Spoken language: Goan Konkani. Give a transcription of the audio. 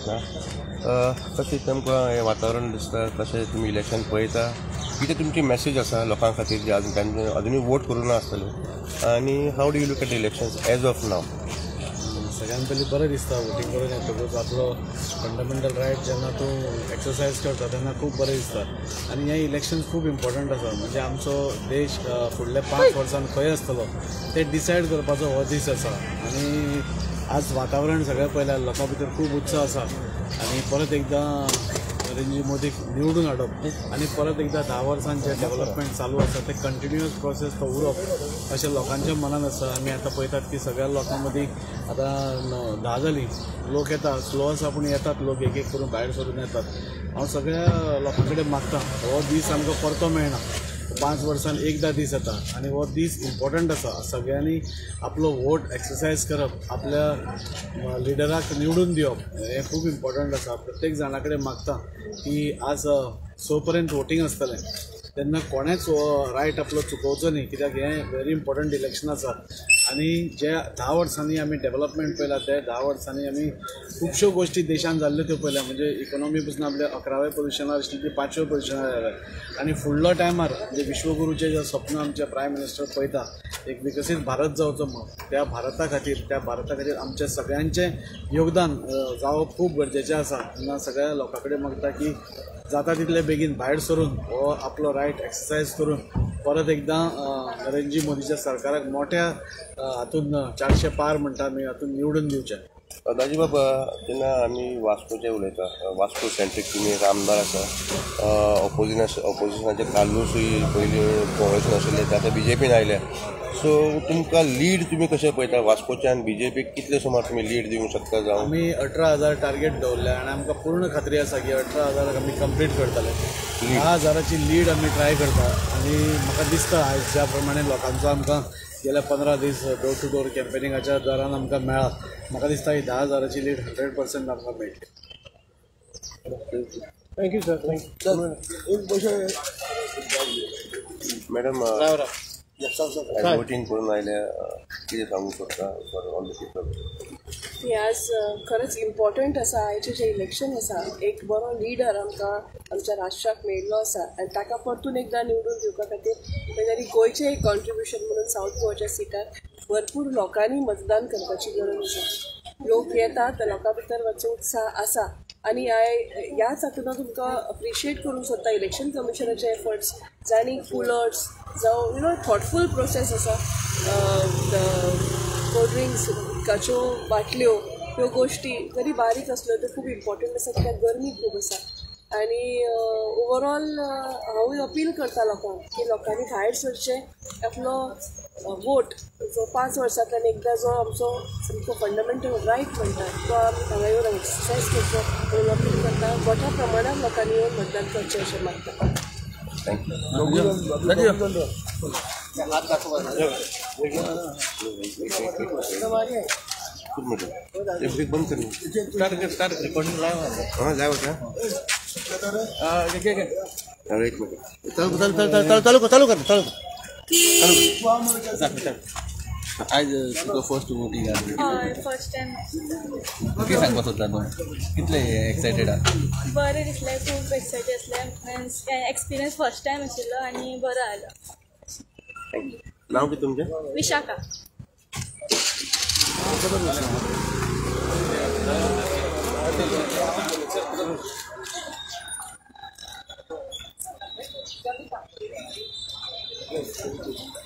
वयता. कशें तुमकां हें वातावरण दिसता, कशें तुमी इलेक्शन पळयता, कितें तुमची मॅसेज आसा लोकां खातीर जे अजून तांचे अजुनूय वोट करूं ना आसतले, आनी how do you look at elections as of now? सगळ्यान पयलीं बरें दिसता वोटींग करून येतकूच. आपलो फंडामेंटल रायट जेन्ना तूं एक्सरसायज करता तेन्ना खूब बरें दिसता. आनी हें इलेक्शन खूब इम्पॉर्टंट आसा, म्हणजे आमचो देश फुडल्या 5 वर्सांत खंय आसतलो तें डिसायड करपाचो हो दीस आसा. आनी आज वातावरण सगळें पळयल्यार लोकां भितर खूब उत्साह आसा आनी परत एकदां नरेंद्र मोदीक निवडून हाडप आनी परत एकदां 10 वर्सांत जें डेवलपमेंट चालू आसा तें कंटिन्युअस प्रोसेस तो उरप अशें लोकांच्या मनान आसा. आमी आतां पळयतात की सगळ्या लोकां मदीं आतां 10 जालीं, लोक येता, स्लो आसा पूण येतात लोक, एक एक करून भायर सरून येतात. हांव सगळ्या लोकां कडेन मागता, हो दीस आमकां परतो मेळना, 5 वर्सांत एकदां दीस येता आनी हो दीस इम्पॉर्टंट आसा. सगळ्यांनी आपलो वोट एक्सरसायज करप, आपल्या लिडराक निवडून दिवप हें खूब इम्पॉर्टंट आसा. प्रत्येक जाणा कडेन मागता की आज 6 पर्यंत वोटींग आसतलें तेन्ना कोणेंच हो रायट आपलो चुकोवचो न्ही, कित्याक हें व्हेरी इम्पॉर्टंट इलेक्शन आसा. आनी जे 10 वर्सांनी आमी डेवलपमेंट पळयला ते 10 वर्सांनी आमी खुबश्यो गोश्टी देशान जाल्ल्यो त्यो पळयल्या. म्हणजे इकोनॉमी पसून आपल्या 11व्या पोजिशनार आशिल्ली ती 5व्या पोजिशनार जाल्या. आनी फुडलो टायमार म्हणजे विश्वगुरूचें जें स्वप्न आमचे प्रायम मिनिस्टर पळयता, एक विकसीत भारत जावचो म्हूण, त्या भारता खातीर आमच्या सगळ्यांचें योगदान जावप खूब गरजेचें आसा. तेन्ना सगळ्या लोकां कडेन मागता की जाता तितले बेगीन भायर सरून हो आपलो रायट एक्सरसायज करून परत एकदां नरेंद्र मोदीच्या सरकाराक मोठ्या हातून 400 पार म्हणटा आमी हातून निवडून दिवचें. दाजीबाब, जेन्ना आमी वास्कोचें उलयता, वास्को सेंट्रीक तुमी एक आमदार आसा, ऑपोजिशनाचे कार्लूसूय पयलीं काँग्रेसीन आशिल्ले, ते आतां बीजेपीन आयल्या. सो तुमकां लीड तुमी कशें पळयता वास्कोच्यान बीजेपीक कितले सुमार तुमी लीड दिवंक शकता? जावं आमी 18,000 टार्गेट दवरल्या आनी आमकां पूर्ण खात्री आसा की 18,000 आमी कंप्लीट करतले. 10,000ची लीड आमी ट्राय करता आनी म्हाका दिसता आयज ज्या प्रमाणे लोकांचो आमकां गेल्या 15 दीस डोर टू डोर कॅम्पेनिंगाच्या दौरान आमकां मेळ्ळा, म्हाका दिसता ही 10,000ची लीड 100% आमकां मेळटली. Thank you sir. Thank you madam. Voting करून आयल्या, कितें सांगूंक सोदता फॉर ऑल the people? हे आज खरेंच इम्पॉर्टंट आसा. आयचें जें इलेक्शन आसा, एक बरो लिडर आमकां आमच्या राष्ट्राक मेळिल्लो आसा आनी ताका परतून एकदां निवडून दिवपा खातीर खंय तरी गोंयचें एक कॉन्ट्रिब्युशन म्हणून सावथ गोवाच्या सिटार भरपूर लोकांनी मतदान करपाची गरज आसा. लोक येतात, लोकां भितर मातसो उत्साह आसा आनी ह्याच हातून हांव तुमकां अप्रिशिएट करूंक सोदता इलेक्शन कमिशनाचे एफर्ट्स, जांणी कुलर्स जावं you know thoughtful process आसा, कोल्ड ड्रिंक्स उदकाच्यो बाटल्यो, ह्यो गोश्टी जरी बारीक आसल्यो त्यो खूब इम्पॉर्टंट आसा, कित्याक गरमी खूब आसा. आनी ओवरऑल हांवूय अपील करता लोकांक की लोकांनी भायर सरचें, आपलो वोट जो 5 वर्सांतल्यान एकदां जो आमचो सामको फंडामेंटल रायट म्हणटा तो आमी हांगा येवन एक्सरसायज करचो म्हणून अपील करता. मोठ्या प्रमाणात लोकांनी येवन मतदान करचें अशें मागता. बंद कर. हां लायव्ह आसा. एक मिनिट, चालू कर, चालू कर, चालू कर. आयज तुका फर्स्ट वोटींग हय, फर्स्ट टायम. कितें सांगपाक सोदता तूं, कितले एक्सायटेड आहा? बरें दिसलें, खूब एक्सायटेड आसलें. एक्सपिरियन्स फर्स्ट टायम आशिल्लो आनी बरो आयलो. नांव कितें तुमचें? विशाखा. Thank you.